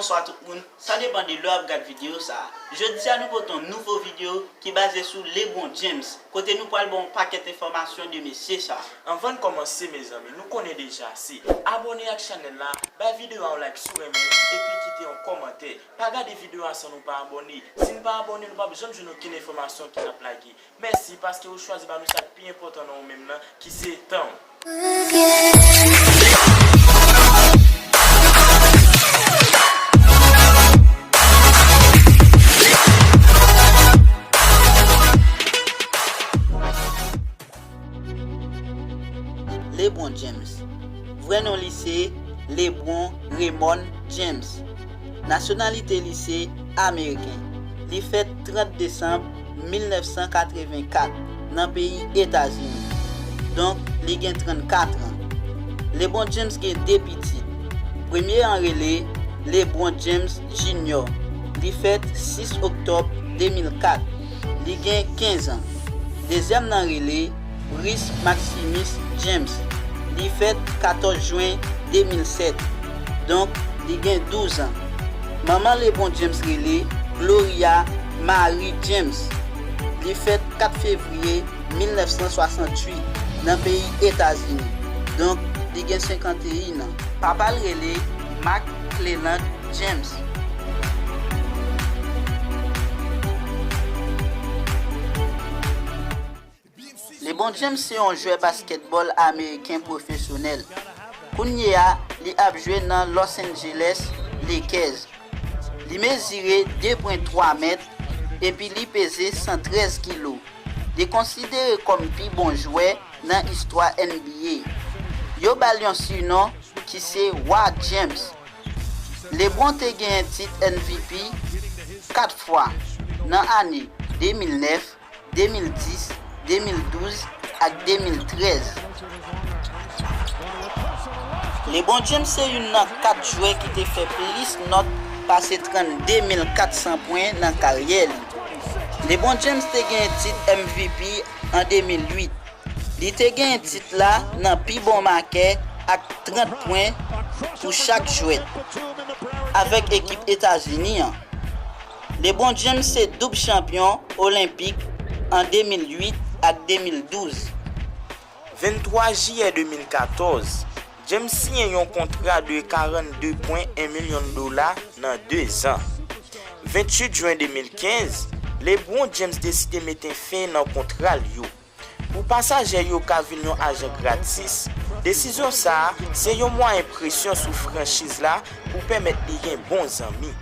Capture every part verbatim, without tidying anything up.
Bonswa tout moun, sa depann de lè w ap gad videyo sa a. Jodi a nou pote yon nouvo videyo ki baze sou LeBron James, kote nou pral ba w yon pakèt enfòmasyon de mesye sa a. Anvan n kòmanse mezanmi, nou konnen deja, se abòne ak chanèl la, bay videyo a yon like si w renmen, epi kite yon kòmantè. Pa gade videyo a san nou pa abòne. Si n pa abòne, nou p ap janm jwenn okenn enfòmasyon ke n ap lage. Mèsi paske ou chwazi ba nou sa k pi enpòtan nan ou menm nan, ki se tan w. LeBron James. Vrè non li se LeBron Raymond James. Nasyonalite li se ameriken. Li fèt trant desanm mil nèf san katrevenkat nan peyi Etazini. Donk, li gen trannkat an. LeBron James gen de pitit. Premye an rele LeBron James Junior. Li fèt sis oktòb de mil kat. Li gen kenz an. Dezyèm nan rele Brice Maximus James. Li fèt katòz jen de mil sèt. Donk, li gen douz an. Manman LeBron James rele Gloria Marie James. Li fèt kat fevriye mil nèf san swasantuit nan peyi Etazini. Donk, li gen senkanteyen an. Papa l rele Mark Cleland James. LeBron James se yon jwè baskètbòl ameriken pwofesyonèl. Kounye a, li ap jwe nan Los Angeles Lakers. Li mezire de pwen twa mèt epi li peze san trèz kilo. Li konsidere kòm pi bon jwè nan istwa N B A. Yo ba l yon sinon ki se Wa James. LeBron te genyen tit M V P kat fwa nan ane de mil nèf, de mil dis, de mil douz ak de mil trèz. LeBron James se youn nan kat jwè ki te fè plis nòt pase trannde mil katsan pwen nan karyè li. LeBron James te genyen tit M V P an de mil uit. Li te genyen tit la nan pi bon makè ak trant pwen pou chak jwèt avèk ekip Etazini an. LeBron James se doub chanpyon olenpik an de mil uit ak de mil douz. Venntwa jiyè de mil katòz, James siyen yon kontra de karannde pwen en milyon dola nan de zan. Venntuit jen de mil kenz, LeBron James deside mete fen nan kontra l yo. Pou pasajè yo ka vin yon ajan gratis, desizyon sa a se yon mwayen presyon sou franchiz la pou pèmèt li gen bon zanmi.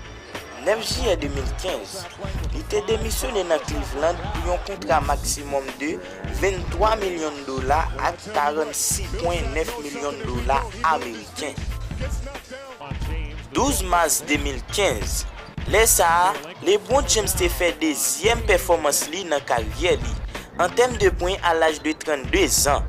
Nèf jiyè de mil kenz, li te demisyone nan Cleveland pou yon kontra maksimòm de venntwa milyon dola ak karannsis pwen nèf milyon dola ameriken. Douz mas de mil kenz, lè sa a, LeBron James te fè dezyèm pèfòmans li nan karyè li, an tèm de pwen a laj de trannde zan.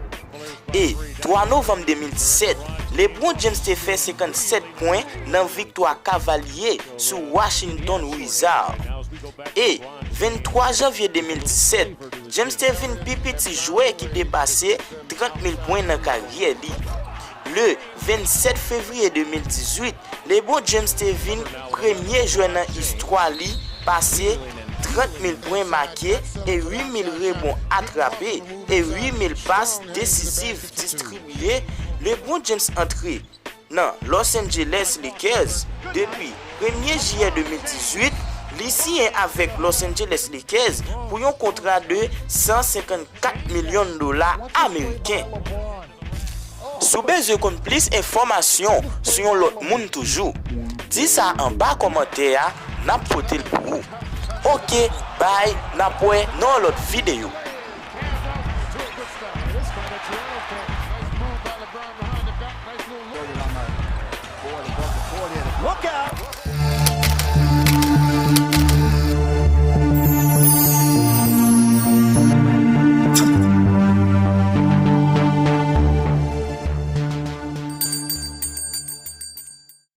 E twa novanm de mil disèt, LeBron James te fè senkannsèt pwen nan viktwa Cavaliers sou Washington Wizards. E venntwa janvye de mil disèt, James te vin pi piti jwè ki te pase trant mil pwen nan karyè li. Le vennsèt fevriye de mil dizuit, LeBron James te vin premye jwè nan istwa li pase trant mil pwen make e uit mil rebon atrape e uit mil pas desiziv distribiye. LeBron James antre nan Los Angeles Lakers depi premye jiyè de mil dizuit, li siyen avèk Los Angeles Lakers pou yon kontra de san senkannkat milyon dola ameriken. Si w bezwen konn plis enfòmasyon sou yon lòt moun toujou, di sa anba kòmantè a, n ap pote l pou ou. Oke, bay, n ap wè nan yon lòt videyo.